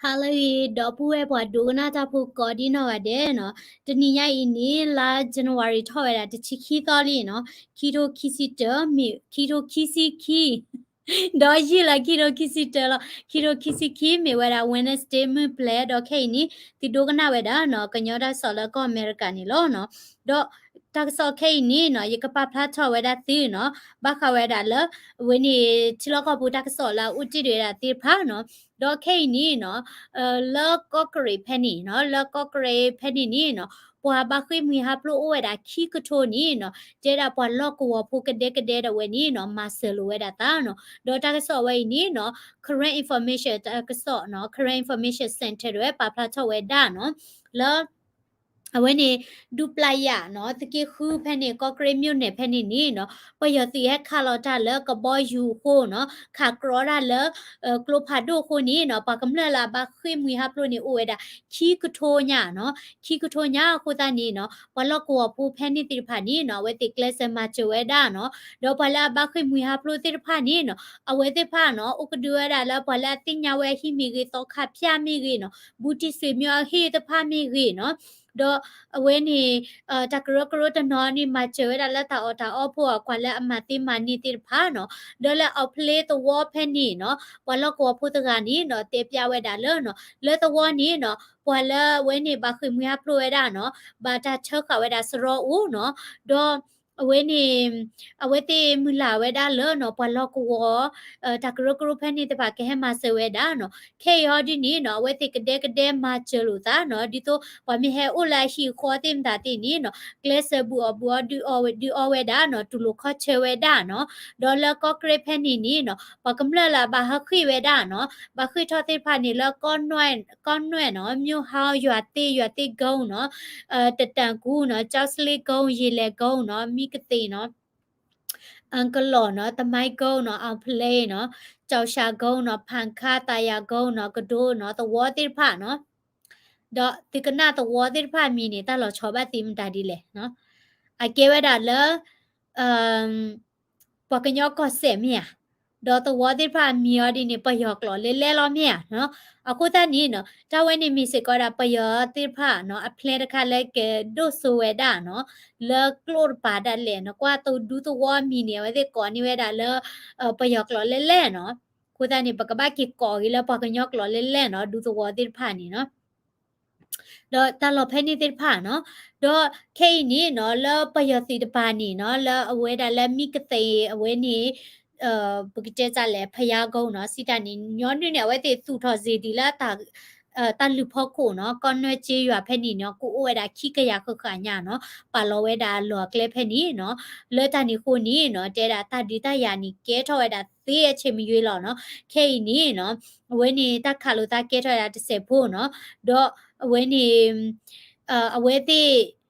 ဟါလၢအဂ့ၤ ဒီပုၢ်ဝဲၢ်ပှၤဒိကနၣ်တၢ်ဖိကိးဒံနီၢ်ဂၤဒဲးနီၤ, တနံၤညါအံၤန့ၣ် လါ January ထီၣ်ဝဲဒၣ်တဆံခံသီလံနီၤ, ခံထိခံဆံတၢ မ့ၢ် ခံထိခံဆံခံ ဒီးယံာ်လၢခံထိခံဆံတၢလီၤ, ခံထိခံဆံခံ မ့ၢ်ဝဲဒၣ် Wednesday မုၢ်ပျဲၢ် ဒီးခဲအံၤန့ၣ် သုဒိကနၣ်ဝဲဒၣ်နီၤ ကညီတၢ်ကစီၣ်လၢကီၢ်အမဲရကၤန့ၣ်လီၤနီၤ, ဒီးတၢ်ကစီၣ်ခဲအံၤန့ၣ်နီၤ ယကပာ်ဖျါထီၣ်ဝဲဒၣ်သုနီၤ, ဘၣ်ဃးဝဲဒၣ်လၢ အဝဲန့ၣ် ထံလီၢ်ကီၢ်ပူၤတၢ်ကစီၣ်လၢအအိၣ်တ့ၢ်ဒံးဝဲဒၣ်သ့ၣ်တဖၣ်နီၤ, ဒီးခဲအံၤန့ၣ်နီၤ လၢကီၢ်ကရ့ၣ်ဖဲန့ၣ်နီၤ, လၢကီၢ်ကရ့ၣ်ဖဲန့ၣ်န့ၣ်နီၤ ပှၤဘၣ်ဃ့ၢ်မှံဟးဖျိးအိၣ်ဝဲဒၣ်ခံကထိန့ၣ်နီၤ, တဲဒၣ်ပှၤလီၢ်ကဝီၤဖိကဒဲကဒဲဒၣ်ဝဲန့ၣ်နီၤ မၤစၢၤလိာ်ဝဲဒၣ်သးနီၤ, ဒီးတၢ်ကစီၣ်ဝဲအံၤန့ၣ်နီၤ Karen Information တၢ်ကစီၣ်နီၤ Karen Information Center ဒၣ်ဝဲပာ်ဖျါထီၣ်ဝဲဒၣ်နီၤ, လၢ အဝဲန့ၣ် ဒူပျၢ်ယၣ်နီၤ သုးက့ဃုဖဲန့ၣ် ကီၢ်ကရ့ၣ် မြို့နယ် ဖဲန့ၣ်န့ၣ်နီၤ ပယီၤသုးဟဲခးလီၤတၢ်လၢကဘီယူၤအဃိနီၤ, ခးကြီတၢ်လၢ ကျိဖးဒိၣ်အဃိန့ၣ်နီၤ ပှၤကမျၢၢ်လၢအဘၣ်ဃ့ၢ်မှံဟးဖျိးန့ၣ် အိၣ်ဝဲဒၣ်ခံကထိညါနီၤ, ခံကထိညါအဃိသတးန့ၣ်နီၤ ပှၤလီၢ်ကဝီၤဖိဖဲန့ၣ်သ့ၣ်တဖၣ်န့ၣ်နီၤ အဝဲသ့ၣ်ကျဲးစၢးမၤစၢၤဝဲဒၣ်နီၤ, ဒီးပှၤလၢအဘၣ်ဃ့ၢ်မှံဟးဖျိးသ့ၣ်တဖၣ်န့ၣ်နီၤ အဝဲသ့ၣ်တဖၣ်နီၤ အိၣ်ကဒုဝဲဒၣ်လၢပှၤလၢအသ့ၣ်ညါဝဲအဟံၣ်မ့ၢ်ဂ့ၤ သီခါဖၠၣ်မ့ၢ်ဂ့ၤနီၤ ဘူးတံၢ်ဆွေမျိုးအဟံၣ်သ့ၣ်တဖၣ်မ့ၢ်ဂ့ၤနီၤ, ဒီးအဝဲန့ၣ် တၢ်ကရၢကရိတနီၤန့ၣ် မၤစၢၤဝဲဒၣ်လၢတၢ်အီၣ်တၢ်အီဖိအကွၢ်လၢအမၤသ့မၤန့ၢ်သ့ၣ်တဖၣ်နီၤ, ဒီးလၢအီၣ်ဖျ့သဝီဖဲန့ၣ်နီၤ ပှၤလီၢ်ကဝီၤဖိတဂၤန့ၣ်နီၤ တဲပျးဝဲဒၣ်လၢနီၤ လၢသဝီန့ၣ်နီၤ ပှၤလၢအဝဲန့ၣ်ဘၣ်ဃ့ၢ်မှံဟးဖျိးဝဲဒၣ်နီၤ ဘၣ်တၢ်ထၢဃာ်ဝဲဒၣ်စရီအိၣ်နီၤ, ဒီး အဝဲန့ၣ် အဝဲသ့ၣ်မုၢ်လၢ်ဝဲဒၣ်လၢနီၤ ပှၤလီၢ်ကဝီၤ တၢ်ကရၢကရိဖဲန့ၣ်သ့ၣ်တဖၣ်ကဟဲမၤစၢၤဝဲဒၣ်နီၤ, ခဲအံၤဟီဒ်န့ၣ်နီၤ အဝဲသ့ၣ်ကဒဲကဒဲမၤစၢၤလိာ်သးနီၤ, ဒ်သိးပှၤမ့ၢ်ဟဲအိၣ်လၢအဟံၣ်အဃီသ့ၣ်မတၤသ့ၣ်န့ၣ်နီၤ ကျဲးစၢးဘူးအီၣ်ဘူးအီဒုးအီဝဲဒၣ်နီၤ တူၢ်လိာ်ခီၣ်ဆၢဝဲဒၣ်နီၤ, ဒီးလၢကီၢ်ကရ့ၣ်ဖဲန့ၣ်န့ၣ်နီၤ ပှၤကမျၢၢ်လၢအဘၣ်ဟးဃ့ၢ်ဝဲဒၣ်နီၤ ဘၣ်ဃ့ၢ်ထီၣ်သ့ၣ်တဖၣ်န့ၣ်လၢ ကီၢ်နွဲၣ်နီၤ မျိၢ်ဟါ ယွၤသ့ၣ် ယွၤသ့ၣ်ကိနီၤ တတၢ်ကူနီၤ ကၠီစလ့ကိ ရေလယ်ကုန်းနီၤ မံကသ့ၣ်နီၤ အကလီၢ်နီၤ တမိုင်းကုန်းနီၤ အောင်ဖျဲးနီၤ ကျောက်ဆည်ကုန်းနီၤ ဖားခါ သာယာကုန်းနီၤ ကဒိနီၤ သဝီသ့ၣ်တဖၣ်နီၤ, ဒီးသုကနၣ်သဝီသ့ၣ်တဖၣ်မံၤန့ၣ် တၢ်လီၤဆီဘၣ်သ့ၣ်မတၤဒ်လဲၣ်နီၤ, အကဲဝဲဒၣ်လၢ ပှၤကညီကီၢ်စဲၣ်မ့ၢ်ဧါ, ဒီးသဝီသ့ၣ်တဖၣ်အမံၤအီၤဒ်န့ၣ် ပယီၤကျိာ်လဲလဲလီၤမ့ၢ်ဧါနီၤ, အဃိသတးန့ၣ်နီၤ တၢ်ဝဲန့ၣ်မ့ၢ်စ့ၢ်ကီးဒၣ်ပယီၤသ့ၣ်တဖၣ်နီၤ အ plan တခါလၢကဒိၣ်စိဝဲဒၣ်နီၤ လၢကျိတပၤဒၣ်လဲာ်နီၤ ကွၢ်သိဒူသဝီအမံၤန့ၣ် အဝဲသ့ၣ်ကိးန့ၢ်ဝဲဒၣ်လၢ ပယီၤကျိာ်လဲလဲနီၤ, အဃိသတးန့ၣ် ပကဘၣ်က့ၤကိးက့ၤလၢပှၤကညီကျိာ်လဲလဲနီၤ ဒူသဝီသ့ၣ်တဖၣ်န့ၣ်နီၤ ဒီးတၢ်လီၢ်ဖဲန့ၣ်သ့ၣ်တဖၣ်နီၤ, ဒီးခဲအံၤန့ၣ်နီၤ လၢပယီၤသုးတပၤန့ၣ်နီၤ လၢအဝဲဒၣ်လၢမံကသ့ၣ်အဝဲန့ၣ် ပကတဲတၢ်လဲၣ် ဖယါကိနီၤ စံးတၢ်န့ၣ် ညီနုၢ်န့ၣ် အဝဲသ့ၣ်သူၣ်ထီၣ်စ့ၢ်ဒံးလၢ တၢ်လုၢ်ဖီခိၣ်နီၤ ကီၢ်နွဲၣ်စ့ယွၤဖဲန့ၣ်နီၤ ကအိၣ်ဝဲဒၣ်ခံကယၤဃၣ်ဃၣ်ညါနီၤ ပာ်လီၤဝဲဒၣ်လီၢ်ကျဲဖဲန့ၣ်နီၤ, လၢတၢ်န့ၣ်အဃိန့ၣ်နီၤ တဲဒၣ်တၢ်ဒုးတၢ်ယၤန့ၣ် ကဲထီၣ်ဝဲဒၣ်သ့အဆ့ၣ်မံယွ့လီၤနီၤ, ခဲအံၤန့ၣ်နီၤ အဝဲန့ၣ်တၢ်ခးလိာ်သးကဲထီၣ်ဝဲဒၣ်တစဲးဖိနီၤ, ဒီးအဝဲန့ၣ် အဝဲသ့ၣ်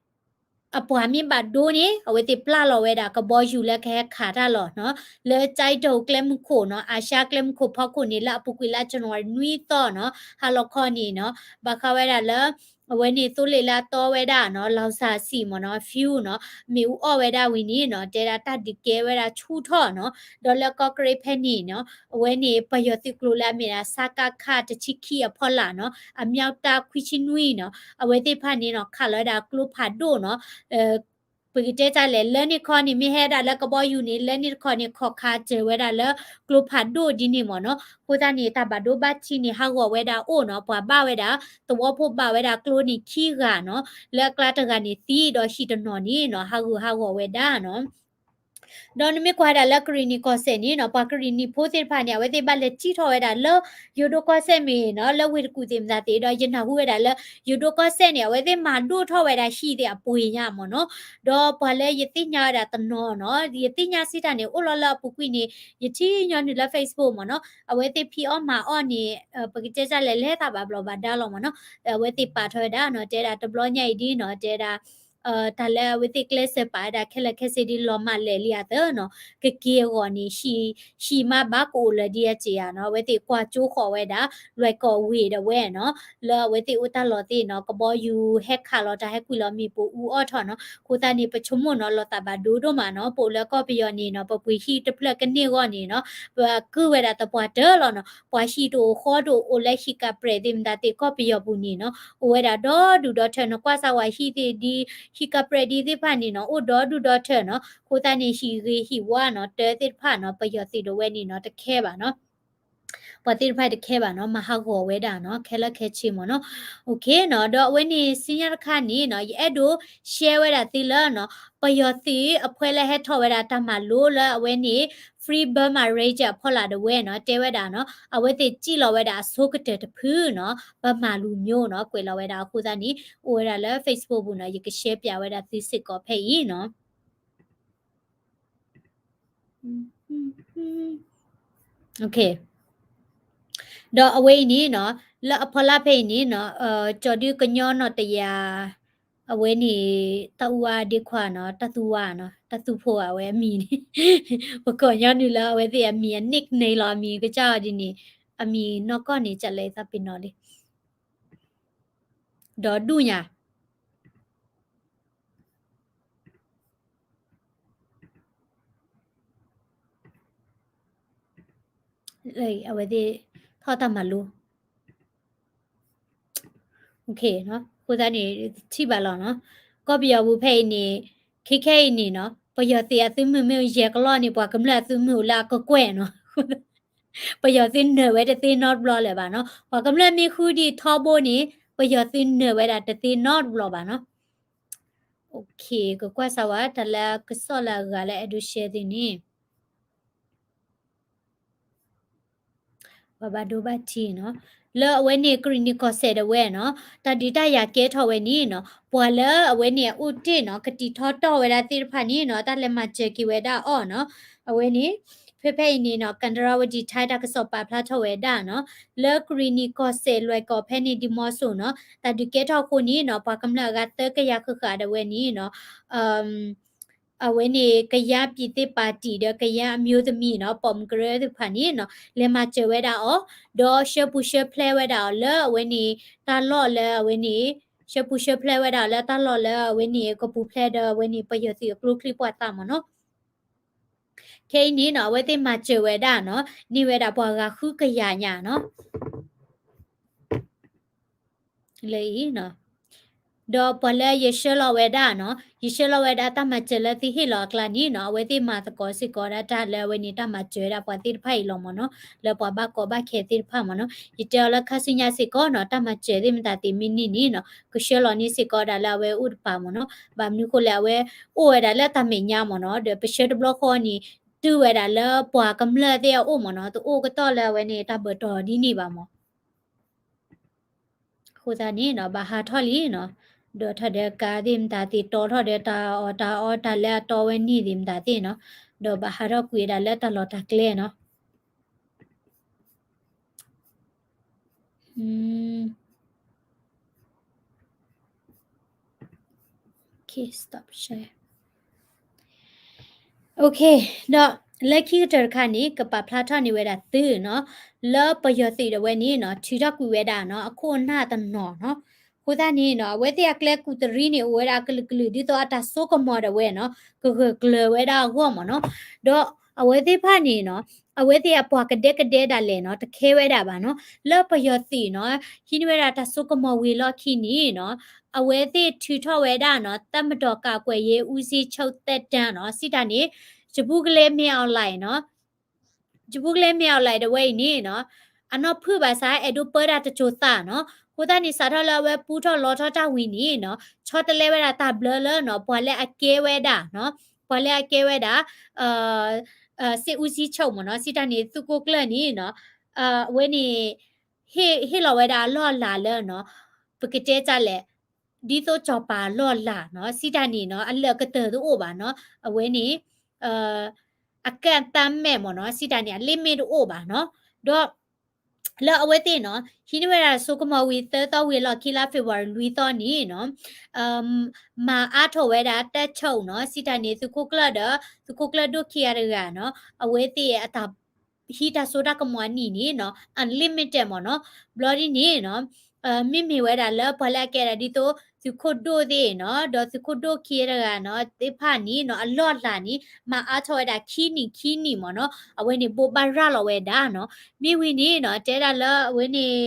အပှၤမ့ၢ်ဘၣ်ဒိန့ၣ် အဝဲသ့ၣ်ပျၢ်လီၤဝဲဒၣ်ကဘီယူၤလၢကဟဲခးတၢ်လီၤနီၤ, လၢကၠဲးဒိၣ်ကျဲမုၢ်ခိၣ်နီၤ အၤၡါကျဲမုၢ်ခိၣ်ဖီခိၣ်န့ၣ် လၢအပူၤကွံာ်လါ January နွံသီနီၤ ဟါလီၤခီန့ၣ်နီၤ ဘၣ်ဃးဝဲဒၣ်လၢ အဝဲန့ၣ်သိလ့ၣ်လၢအတီဝဲဒၣ်နီၤ လီၤစၢ်စံၣ်မ့ၢ်နီၤ fuel နီၤ မ့ၣ်အူအီၣ်ဝဲဒၣ်ဝံၤန့ၣ်နီၤ တဲဒၣ်တၢ်ဒုးကဲဝဲဒၣ်ဆူၣ်ထီၣ်နီၤ, ဒီးလၢကီၢ်ကရ့ၣ်ဖဲန့ၣ်နီၤ အဝဲန့ၣ်ပယီၤသုးကျိၤလၢအမ့ၢ်ဒၣ် စကခ တဆံခံအဖီလာ်နီၤ အမြောက်တပ် ခွံဆံနွံနီၤ အဝဲသ့ၣ်တဖၣ်န့ၣ်နီၤ ခးလီၤဝဲဒၣ်ကျိဖးဒိၣ်နီၤ ပကတဲတၢ်လဲၣ် လၢန့ၣ်ခီန့ၣ် မ့ၢ်ဟဲဒၣ်လၢကဘီယူၤန့ၣ် လၢန့ၣ်တခီန့ၣ် ခိးခးစၢၤဝဲဒၣ်လၢကျိဖးဒိၣ်ဒ်န့ၣ်မ့ၢ်နီၤ, အဃိသတးန့ၣ် တၢ်ဘၣ်ဒိဘၣ်ထံးန့ၣ် ဟးဂီၤဝဲဒၣ်အိၣ်နီၤ ပှၤဘၣ်ဝဲဒၣ် သဝီဖိဘၣ်ဝဲဒၣ်ကျိန့ၣ်ခံဂၤနီၤ လၢအကျါတဂၤန့ၣ်သံ ဒီးဟံၣ်တနီၤန့ၣ်နီၤ ဟးဂူာ်ဟးဂီၤဝဲဒၣ်နီၤ ဒီးနမ့ၢ်ကွၢ်ဒၣ်လၢကရံၣ်နံၣ်ကီၢ်စဲၣ်န့ၣ်နီၤ ပှၤကရံၣ်နံၣ်ဖိသ့ၣ်တဖၣ်န့ၣ် အဝဲသ့ၣ်ဘၣ်လဲၤထံၣ်ထီၣ်ဝဲဒၣ်လၢ ယိၤဒိၣ်ကီၢ်စဲၣ်မ့ၢ်နီၤ လၢဝ့ၢ်တကူၣ်သ့ၣ်မတၤသ့ၣ်ဒီး ယနၢ်ဟူဝဲဒၣ်လၢ ယိၤဒိၣ်ကီၢ်စဲၣ်န့ၣ် အဝဲသ့ၣ်မၤဒိၣ်ထီၣ်ဝဲဒၣ်ဟံၣ်သ့ၣ်အပှ့ၤညါမ့ၢ်နီၤ, ဒီးပှၤလၢယသ့ၣ်ညါဝဲဒၣ်တနီၤနီၤ ယသ့ၣ်ညါစံးတၢ်န့ၣ် အိၣ်လီၤလၢအပူၤကွံာ်န့ၣ် ယထံၣ်ညီနုၢ်လၢ Facebook မ့ၢ်နီၤ အဝဲသ့ၣ်ဖံးအီၣ်မၤအီၣ်န့ၣ် ပကတဲတၢ်လဲၣ် လဲၤတၢ်ဘၣ်ဘျီးဘၣ်ဒါလီၤမ့ၢ်နီၤ, အဝဲသ့ၣ်ပာ်ထီၣ်ဝဲဒၣ်နီၤ တဲဒၣ်တဘျီညါအံၤဒ်နီၤ တဲဒၣ် တၢ်လၢအဝဲသ့ၣ်ကျဲးစၢးပာ်ဝဲဒၣ်ခဲလၢာ်ခဲဆ့ဒ်လီၤမၢ်လဲၣ်လံအသိးနီၤ ကက့ၤအဂီၢ်န့ၣ် ဟံၣ်မါဘၣ်ကအိၣ်လၢၤဒ်အစ့ၢ်ဧါနီၤ အဝဲသ့ၣ်ကွၢ်ကၠိဃီၤဝဲဒၣ် လွဲၢ်ကီၢ်ဝ့ၢ်ဒၣ်ဝဲနီၤ လၢအဝဲသ့ၣ်အိၣ်တၢ်လီၢ်သ့ၣ်နီၤ ကဘီယူၤဟဲခးလီၤတၢ်ဟဲကွံာ်လီၤမ့ၣ်ပိၢ်အူအီၣ်ထီၣ်နီၤ အဃိသတးန့ၣ် ပဆိကမိၣ်နီၤ လီၤသးဘၣ်ဒိဒိၣ်မးနီၤ ပအိၣ်လၢကီၢ်ပယီၤန့ၣ်နီၤ ပပှ့ၤဟံၣ်တဖျၢၣ်ကန့ၢ်အဂီၢ်န့ၣ်နီၤ ပကုၢ်ဝဲဒၣ်သပှၢ်တၢၢ်လီၤနီၤ ပှၤဟံၣ်တအိၣ်ဃီတအိၣ် အိၣ်လၢဟံၣ်ကးပြဲးသ့ၣ်မတၤသ့ၣ် ကီၢ်ပယီၤပူၤန့ၣ်နီၤ အိၣ်ဝဲဒၣ်ဒီဒူၣ်ဒီထၢနီၤ ကွၢ်စၢ်ဝဲဟံၣ်သ့ၣ် ဒ်ဟံၣ်ကးပြဲးဒ်သ့ၣ်တဖၣ်န့ၣ်နီၤ အိၣ်ဒီဒူၣ်ဒီထၢနီၤ အဃိသတးန့ၣ် ဟံၣ်ဂ့ၤဟံၣ်ဝါနီၤ တၢ်သ့ၣ်တဖၣ်နီၤ ပယီၤသုးဒၣ်ဝဲန့ၣ်နီၤ တခဲဘၣ်နီၤ ပှၤသ့ၣ်တဖၣ်တခဲဘၣ်နီၤ မၤဟးဂီၤဝဲဒၣ်နီၤ ခဲလၢာ်ခဲဆ့မ့ၢ်နီၤ OK နီၤ ဒီးအဝဲန့ၣ် ဆူညါတခါန့ၣ်နီၤ ယအဲၣ်ဒိး share ဝဲဒၣ်သုလၢနီၤ ပယီၤသုးအဖှဲလၢဟဲထီၣ်ဝဲဒၣ်တၢ်မၤလိလၢအဝဲန့ၣ် Free Burma Ranger အဖီလာ်ဒၣ်ဝဲနီၤ တဲဝဲဒၣ်နီၤ အဝဲသ့ၣ်စံၣ်လီၤဝဲဒၣ်အဆိကတၢၢ်တဖုနီၤ ဗမာလူမျိုးနီၤ ကွဲးလီၤဝဲဒၣ်အဃိသတးန့ၣ် အိၣ်ဝဲဒၣ်လၢ Facebook ပူၤနီၤ ယက share ပၠးဝဲဒၣ်သုစ့ၢ်ကီးဖဲအံၤနီၤ OK ဒီးအဝဲအံၤန့ၣ်နီၤ လၢအဖီလာ်ဖဲအံၤန့ၣ်နီၤ ကၠီၤဒုကညီနီၣ်တယၤ အဝဲန့ၣ် တၢ်အူဝါဒ့ခွါနီၤ တၢ်သူဝါနီၤ တၢ်သူဖိအဝဲအမံၤန့ၣ် ပကိးညီနုၢ်လၢအဝဲသ့ၣ်အမံၤအ nickname လီၤ အမံၤကစၢ်အီၤဒ်န့ၣ် အမံၤနီၢ်ကီၢ်န့ၣ် ကလဲၤသးပ့ၤနီၣ်လံ ဒီးဒူၣ်ညါ အဝဲသ့ၣ် ထီၣ်တၢ်မၤလိ အဃိသတးန့ၣ် ထံၣ်ဘၣ်လီၤနီၤ ကီၢ်ပယီၤပူၤဖဲအံၤန့ၣ် ခဲခဲအံၤန့ၣ်နီၤ ပယီၤသုးအသုးမုၢ်မ့ၢ်ယဲၢ်ကလီၢ်န့ၣ် ပှၤကမျၢၢ်အသုးမုၢ်အိၣ်လၢအကကွဲၢ်နီၤ ပယီၤသုးနၢၤဝဲတသ့နီတဘျီလၢၤဘၣ်နီၤ ပှၤကမျၢၢ်မ့ၢ်ဃုဒံးထီဘိန့ၣ် ပယီၤသုးနၢၤဝဲဒၣ်တသ့နီတဘျီဘၣ်နီၤ OK ကကွၢ်စၢ်ဝဲ တၢ်လၢကစီၣ်လၢအဂၤလၢအဲၣ်ဒိး share သ့ၣ်န့ၣ် ပှၤဘၣ်ဒိဘၣ်ထံးနီၤ လၢအဝဲန့ၣ် ကရံၣ်နံၣ်ကီၢ်စဲၣ်ဒၣ်ဝဲနီၤ တၢ်ဒုးတၢ်ယၤကဲထီၣ်ဝဲန့ၣ်နီၤ ပှၤလၢအဝဲန့ၣ်အအိၣ်တ့ၢ်နီၤ ကတံာ်ထီတီၢ်ဝဲဒၣ်သ့ၣ်တဖၣ်န့ၣ်နီၤ တၢ်လဲၤမၤစၢၤက့ၤဝဲဒၣ်အီၤနီၤ အဝဲန့ၣ် ဖဲဖဲအံၤန့ၣ်နီၤ ကၣ်ဒရၣ်ဝဒံထါတၢ်ကစီၣ်ပာ်ဖျါထီၣ်ဝဲဒၣ်နီၤ လၢကရံၣ်နံၣ်ကီၢ်စဲၣ်လွဲၢ်ကီၢ်ဖဲန့ၣ် ဒံမီစိၤနီၤ တၢ်ဒုးကဲထီၣ်အဃိန့ၣ်နီၤ ပှၤကမျၢၢ်အဂၤသၢကယၤဃၣ်ဃၣ်ဒၣ်ဝဲန့ၣ်နီၤ အဝဲန့ၣ် ကယၤပံၤသ့ၣ်ပာ်တံၣ်ဒီး ကယၤအမျိုးသမီးနီၤ ပိာ်မုၣ်ကရၢသ့ၣ်တဖၣ်န့ၣ်နီၤ လဲၤမၤစၢၤဝဲဒၣ်အီၤ ဒီးဆှၢပူၤဆှၢဖျဲးဝဲဒၣ်အီၤလၢအဝဲန့ၣ် တၢ်လီၢ်လၢအဝဲန့ၣ် ဆှၢပူၤဆှၢဖျဲးဝဲဒၣ်အီၤလၢတၢ်လီၢ်လၢအဝဲန့ၣ် ကပူၤဖျဲးဒီးအဝဲန့ၣ် ပယီၤသုးအကျိချံပှၢ်သးမ့ၢ်နီၤ ခဲအံၤန့ၣ်နီၤ အဝဲသ့ၣ်မၤစၢၤဝဲဒၣ်နီၤ န့ၢ်ဝဲဒၣ်ပှၤဂၤဃုကယၤညါနီၤ လၢအံၤနီၤ ဒီးပှၤလၢယဆှၢလီၤဝဲဒၣ်နီၤ ယဆှၢလီၤဝဲဒၣ်တၢ်မၤစၢၤလၢသုဟ့ၣ်လီၤအကျါန့ၣ်နီၤ အဝဲသ့ၣ်မၤသကိးစ့ၢ်ကီးဒၣ်တၢ်လၢအဝဲန့ၣ် တၢ်မၤစၢၤဝဲဒၣ်ပှၤသ့ၣ်တဖၣ်အံၤလီၤမ့ၢ်နီၤ လၢပှၤဘၣ်ကီဘၣ်ခဲသ့ၣ်တဖၣ်မ့ၢ်နီၤ ယတဲအီၤလၢခါဆူညါစ့ၢ်ကီးနီၤ တၢ်မၤစၢၤသ့ၣ်မတၤသ့ၣ်မ့ၢ်န့ၢ်န့ၣ်နီၤ ကဆှၢလီၤန့ၢ်စ့ၢ်ကီးဒၣ်လၢအဝဲအိၣ်တပၤမ့ၢ်နီၤ ဘၣ်မနုၤဃိလဲၣ် အဝဲအိၣ်ဝဲဒၣ်လၢတၢ်မဲာ်ညါမ့ၢ်နီၤ ဒီးပဆှၢတဘျီဃီန့ၣ် တုၤဝဲဒၣ်လၢပှၤကမျၢၢ်သ့ၣ်အအိၣ်မ့ၢ်နီၤ တအိၣ်ကတီၢ်လၢအဝဲန့ၣ် တၢ်ဘၢၣ်တီၢ်ဒ်န့ၣ်ဘၣ်မ့ၢ် အဃိသတးန့ၣ်နီၤ ဘၣ်ဟးထီၣ်လံနီၤ ဒီးထီၣ်ဒီးကါသ့ၣ်မတၤသ့ၣ် တီထီၣ်ဒီးတၢ်အီၣ်တၢ်အီတၢ်လၢအတီဝဲန့ၣ်သ့ၣ်မတၤသ့ၣ်နီၤ ဒီးဘၣ်ဟးထီၣ်ကွံာ်ဝဲဒၣ်လၢတၢ်လီၢ်တၢ်ကျဲနီၤ OK, stop share. OK, ဒီးလၢခံကတၢၢ်တခါန့ၣ် ကပာ်ဖျါထီၣ်န့ၢ်ဝဲဒၣ်သုနီၤ, လၢပယီၤသုးဒၣ်ဝဲန့ၣ်နီၤ ထုးထီၣ်ကွံာ်ဝဲဒၣ်နီၤ အခိၣ်အနၢ်တနီၤနီၤ. အဃိသတးန့ၣ်နီၤ အဝဲသ့ၣ်အကျဲကူးတရံးန့ၣ် အိၣ်ဝဲဒၣ်အကလုာ်ကလုာ် ဒ်သိးအတၢ်စိကမီၤဒၣ်ဝဲနီၤ ကဂၢၢ်ကျၢၤဝဲဒၣ်အဂီၢ်မ့ၢ်နီၤ. ဒီးအဝဲသ့ၣ်တဖၣ်န့ၣ်နီၤ အဝဲသ့ၣ်အပှၤကဒဲကဒဲဒၣ်လဲာ်နီၤ တခဲဝဲဒၣ်ဘၣ်နီၤ. လၢပယီၤသုးနီၤ ဟံးန့ၢ်ဝဲဒၣ်တၢ်စိကမီၤဝံၤလီၢ်ခံန့ၣ်နီၤ အဝဲသ့ၣ်ထုးထီၣ်ဝဲဒၣ်နီၤ တပ်မတော်ကာကွယ်ရေးဦးစီးချုပ်သက်တမ်းနီၤ စံးတၢ်န့ၣ် ယပူကလဲမ့ၢ်အီၤလဲၣ်နီၤ ယပူကလဲမ့ၢ်အီၤလဲၣ်ဒၣ်ဝဲအံၤန့ၣ်နီၤ အနီၢ်ဖုၣ်ဘၣ်ဆၣ် အဲၣ်ဒိးပၢတၢ်တစိၤသးနီၤ. အဃိသတးန့ၣ် စးထီၣ်လၢအဝဲပူထီၣ်လီထီၣ်တၢ်ဝံၤန့ၣ်နီၤ ဆီတလဲဝဲဒၣ်တၢ်ဘျၢလၢနီၤ ပှၤလၢအကဲဝဲဒၣ်နီၤ ပှၤလၢအကဲဝဲဒၣ် စစ်ဦးစီးချုပ်မ့ၢ်နီၤ စံးတၢ်န့ၣ် သုးခိၣ်ကျၢၢ်န့ၣ်နီၤ အဝဲန့ၣ် ဟ့ၣ်လီၤဝဲဒၣ်အလီၢ်အလၤလၢနီၤ ပကတဲတၢ်လဲၣ် ဒ်သိးစီၤပၤအလီၢ်အလၤနီၤ စံးတၢ်န့ၣ်နီၤ အလၢာ်ကတၢၢ်တအိၣ်ဘၣ်နီၤ အဝဲန့ၣ် အကန့်အသတ်မ့ၢ်နီၤ စံးတၢ်န့ၣ် အ limit တအိၣ်ဘၣ်နီၤ ဒီး လၢအဝဲသ့ၣ်နီၤ ဟံးန့ၢ်ဝဲဒၣ်စိကမီၤဝံၤသၢသီဝံၤအလီၢ်ခံ လါ February လွံၢ်သီန့ၣ်နီၤ မၤအါထီၣ်ဝဲဒၣ်တၢ်ဆိၣ်နီၤ စံးတၢ်န့ၣ် သုးခိၣ်ကျၢၢ်ဒီး သုးခိၣ်ကျၢၢ်ဒိၣ်ခံဂၤတဂၤနီၤ အဝဲသ့ၣ်အတၢ် ဟံးတၢ်စိတၢ်ကမီၤအနံၣ်န့ၣ်နီၤ unlimited မ့ၢ်နီၤ ဘျီဒ်န့ၣ်နီၤ မ့မ့ၢ်ဝဲဒၣ်လၢပှၤလၢအကဲဒၣ်ဒ်သိး သုးခိၣ်ဒိၣ်သ့ၣ်နီၤ ဒီးသုးခိၣ်ဒိၣ်ခံဂၤတဂၤနီၤ သ့ၣ်တဖၣ်န့ၣ်နီၤ အလီၢ်အလၤန့ၣ် မၤအါထီၣ်ဝဲဒၣ်ခံနံၣ်ခံနံၣ်မ့ၢ်နီၤ အဝဲန့ၣ်ဘိးဘၣ်ရၤလီၤဝဲဒၣ်နီၤ မ့ၢ်ဝံၤန့ၣ်နီၤ တဲဒၣ်လၢအဝဲန့ၣ်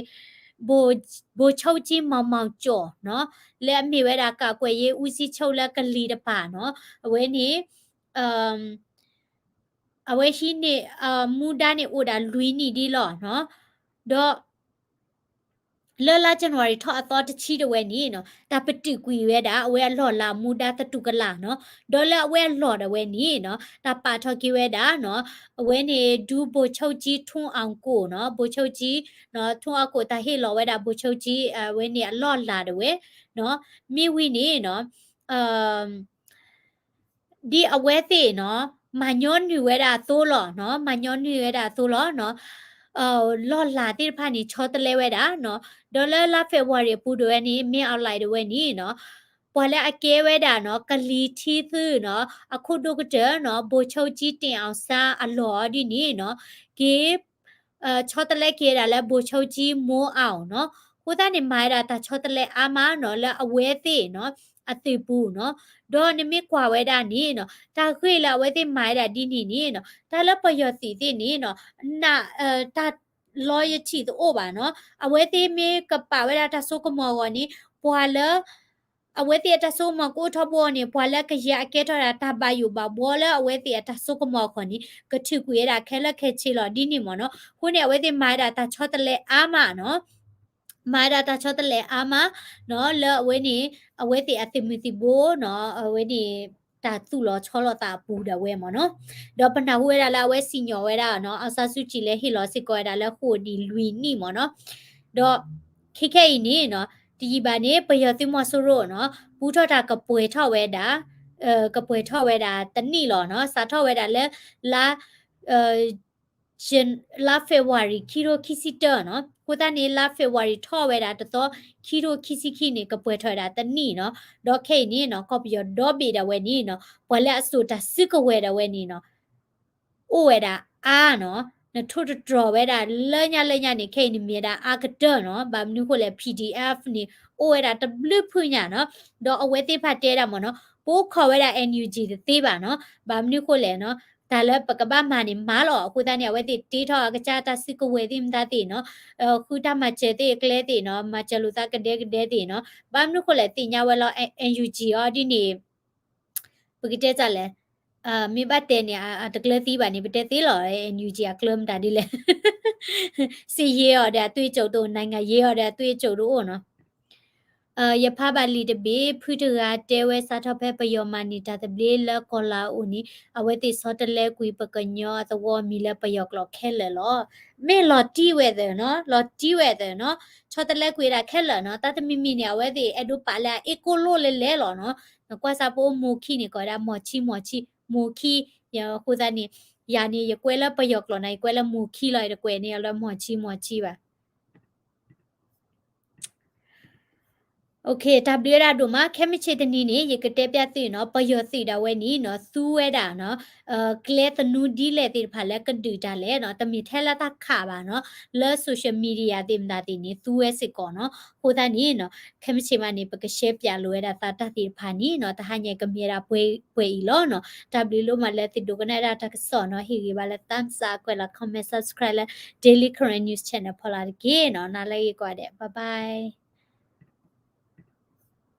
ဗိုလ်ချုပ်ကြီး မောင်မောင်ကျော်နီၤ လၢအမ့ၢ်ဝဲဒၣ် ကာကွယ်ရေးဦးစီးချုပ် လၢကလံၤတပၤနီၤ အဝဲန့ၣ် အဝဲဟံးန့ၢ် မူဒါန့ၣ်အိၣ်ဒၣ်လွံၢ်နံၣ်ဒ်လီၤနီၤ ဒီး လၢလါ January ထီၣ်အသီတဆံတဝဲန့ၣ်နီၤ တၢ်ပတုာ်ကွံာ်ဝဲဒၣ် အဝဲအလီၢ်လၤမူဒါသတူၢ်ကလာ်နီၤ ဒီးလၢအဝဲအလီၢ်ဒၣ်ဝဲန့ၣ်နီၤ တၢ်ပာ်ထီၣ်က့ၤဝဲဒၣ်နီၤ အဝဲန့ၣ် ဒူ ဗိုလ်ချုပ်ကြီး ထွန်းအောင်ကို နီၤ ဗိုလ်ချုပ်ကြီး ထွန်းအောင်ကို တၢ်ဟ့ၣ်လီၤဝဲဒၣ် ဗိုလ်ချုပ်ကြီး အဝဲန့ၣ်အလီၢ်လၤဒၣ်ဝဲနီၤ မ့ၢ်ဝံၤန့ၣ်နီၤ ဒ်အဝဲသ့ၣ်နီၤ မၤညီနုၢ်ဝဲဒၣ်အသိးလီၤနီၤ မၤညီနုၢ်ဝဲဒၣ်အသိးလီၤနီၤ လီၢ်လၤသ့ၣ်တဖၣ်န့ၣ် ဆီတလဲဝဲဒၣ်နီၤ ဒီးလၢလါ February အပူၤဒၣ်ဝဲန့ၣ် မင်းအောင်လှိုင် ဒၣ်ဝဲန့ၣ်နီၤ ပှၤလၢအကဲဝဲဒၣ်နီၤ ကလံၤထံသုးနီၤ အခိၣ်ဒိၣ်ကတၢၢ်နီၤ ဗိုလ်ချုပ်ကြီး တင်အောင်စန်း အလီၢ်ဒ်န့ၣ်နီၤ က့ၤ ဆီတလဲက့ၤဝဲဒၣ်လၢ ဗိုလ်ချုပ်ကြီး မင်းအောင် နီၤ အဃိသတးန့ၣ် မၤဝဲဒၣ်တၢ်ဆီတလဲအါမးနီၤ လၢအဝဲသ့ၣ်နီၤ အသုးပူၤနီၤ ဒီးနမ့ၢ်ကွၢ်ဝဲဒၣ်န့ၣ်နီၤ တၢ်ဂ့ၢ်လၢအဝဲသ့ၣ်မၤဝဲဒၣ်ဒ်န့ၣ်န့ၣ်နီၤ တၢ်လၢပယီၤသုးသ့ၣ်န့ၣ်နီၤ န တၢ် loyalty တအိၣ်ဘၣ်နီၤ အဝဲသ့ၣ်မ့ၢ်ကပာ်ဝဲဒၣ်တၢ်စိကမီၤအဂီၢ်န့ၣ် ပှၤလၢ အဝဲသ့ၣ်အတၢ်စိကမီၤကအိၣ်ထီဘိန့ၣ် ပှၤလၢကယဲၢ်အကဲထီၣ်ဒၣ်တၢ်ဘၣ်ယိၣ်ဘၣ်ဘှီလၢအဝဲသ့ၣ်အတၢ်စိကမီၤအဂီၢ်န့ၣ် ကထုးကွံာ်ဝဲဒၣ်ခဲလၢာ်ခဲဆ့လီၤဒ်န့ၣ်မ့ၢ်နီၤ အဃိန့ၣ် အဝဲသ့ၣ်မၤဝဲဒၣ်တၢ်ဆီတလဲအါမးနီၤ မၤဝဲဒၣ်တၢ်ဆီတလဲအါမးနီၤ လၢအဝဲန့ၣ် အဝဲသ့ၣ်အသုးမုၢ်သံၣ်ဘိနီၤ အဝဲန့ၣ် တၢ်သူၣ်လီၤဆီလီၤသးအပူၤဒၣ်ဝဲမ့ၢ်နီၤ ဒီးပနၢ်ဟူဝဲဒၣ်လၢအဝဲစံၣ်ညီၣ်ဝဲဒၣ်နီၤ အောင်ဆန်းစုကြည် လၢဟ့ၣ်လီၤစ့ၢ်ကီးဝဲဒၣ်လၢဃိာ်ဒံးလွံၢ်နံၣ်မ့ၢ်နီၤ ဒီး ခဲခဲအံၤန့ၣ်နီၤ တယံာ်ဘၣ်န့ၣ် ပယီၤသုးမီၤစိရိၤနီၤ ပူထီၣ်တၢ်ကပှဲၤထီၣ်ဝဲဒၣ် ကပှဲၤထီၣ်ဝဲဒၣ်တနံၣ်လီၤနီၤ စးထီၣ်ဝဲဒၣ်လၢ လါ လါ February ခံထိခံဆံတၢနီၤ အဃိသတးန့ၣ် လါ February ထီၣ်ဝဲဒၣ်တသီ ခံထိခံဆံခံန့ၣ် ကပှဲၤထီၣ်ဝဲဒၣ်တနံၣ်နီၤ ဒီးခဲအံၤန့ၣ်နီၤ ကီၢ်ပယီၤဒီဘ့ၣ်ဒၣ်ဝဲန့ၣ်နီၤ ပှၤလၢအစိာ်တၢ်စုကဝဲၤဒၣ်ဝဲန့ၣ်နီၤ အိၣ်ဝဲဒၣ်အါနီၤ နထိၣ်တတြီၤဝဲဒၣ်လၢညါလၢညါန့ၣ် ခဲအံၤန့ၣ်မ့ၢ်ဝဲဒၣ်အါကတၢၢ်နီၤ ဘၣ်မနုၤဃိလဲၣ် PDF န့ၣ် အိၣ်ဝဲဒၣ်တဘျုးဖုညါနီၤ ဒီးအဝဲသ့ၣ်တဖၣ်တဲဒၣ်မ့ၢ်နီၤ ပအိၣ်ခိးဝဲဒၣ် NUG တသ့ဘၣ်နီၤ ဘၣ်မနုၤဃိလဲၣ်နီၤ တၢ်လၢပကဘၣ်မၤန့ၣ်မၤလီၤ အဃိသတးန့ၣ် အဝဲသ့ၣ်တ့ထီၣ်အကစၢ်တၢ်စုကဝဲၤသ့ၣ်မတၤသ့ၣ်နီၤ ဃုတၢ်မၤစၢၤသ့ၣ်အကျဲသ့ၣ်နီၤ မၤစၢၤလိာ်သးကဒဲကဒဲသ့ၣ်နီၤ ဘၣ်မနုၤဃိလဲၣ် သ့ၣ်ညါဝဲလီၤ NUG အီၤဒ်န့ၣ် ပကတဲတၢ်လဲၣ် မ့ၢ်ဘၣ်တဲန့ၣ် အတကျၢၤသံဘၣ်န့ၣ် ပတဲသ့လီၤ NUG အကျၢၤမတၤဒ်လဲၣ် စစ်ရေးအီၤဒီးအတွေ့အကြုံတအိၣ် နိုင်ငံရေးအီၤဒီးအတွေ့အကြုံတအိၣ်နီၤ ယဖးဘၣ်လံာ်တဘ့ၣ် ဖုတဂၤတဲဝဲစးထီၣ်ဖဲပယီၤမၤန့ၢ်တၢ်သဘျ့လၢကီၢ်လၤအိၣ်န့ၣ် အဝဲသ့ၣ်ဆီတလဲကွံာ်ပကညီအသဝီမံၤလၢပယီၤကျိာ်ခဲလၢာ်လီၤ. မ့ၢ်လီၤတံၢ်ဝဲသၢနီၤ လီၤတံၢ်ဝဲသၢနီၤ ဆီတလဲကွံာ်ဒၣ်ခဲလၢာ်နီၤ တၢ်တမံၤမံၤန့ၣ် အဝဲသ့ၣ်အဲၣ်ဒိးပာ်လၢအအ့ၣ်ကိၣ်လိၣ်လဲၤလဲၤလီၤနီၤ နကွၢ်စၢ်ပအိၣ်မိၢ်ခံန့ၣ် ကိးဝဲဒၣ်မိၢ်ဆံမိၢ်ဆံ မိၢ်ခံ အဃိသတးန့ၣ် ယၤန့ၣ် ယကွဲးလၢပယီၤကျိာ်န့ၣ် ယကွဲးလၢမိၢ်ခံလီၤ ယတကွဲးန့ၢ်အီၤလၢမိၢ်ဆံမိၢ်ဆံဘၣ် တၢ်ဘျုးဝဲဒၣ်ဒိၣ်မး ခဲမုၢ်ဆ့ၣ်တနံၤန့ၣ် ယကတဲပျၢ်သုနီၤ ပယီၤသုးဒၣ်ဝဲန့ၣ်နီၤ သူဝဲဒၣ်နီၤ ကျဲသနူဒ်လဲၣ်သ့ၣ်တဖၣ်လၢကဒုးတၢ်လဲၣ်နီၤ တမ့ၢ်ထဲလၢတၢ်ခးဘၣ်နီၤ လၢ social media သ့ၣ်မတၤသ့ၣ်န့ၣ် သူဝဲစ့ၢ်ကီးနီၤ အဃိသတးန့ၣ်နီၤ ခဲမုၢ်ဆ့ၣ်မးန့ၣ် ပကရှဲပၠးလိာ်ဝဲဒၣ်သးတၢ်သ့ၣ်တဖၣ်န့ၣ်နီၤ တဟါညါကမ့ၢ်ဝဲဒၣ်ပှဲၤအံၤလီၤနီၤ တၢ်ဘျုးလိၣ်မးလၢသုဒိကနၣ်ဒၣ်တၢ်ကစီၣ်နီၤ ဟ့ၣ်ဂံၢ်ဘါလၢ thumbs up ကွဲးလီၤ comment subscribe လၢ Daily Karen News Channel ဖီလာ်တက့ၢ်နီၤ နၤလၢဂ့ၤကိးဂၤဒဲး bye bye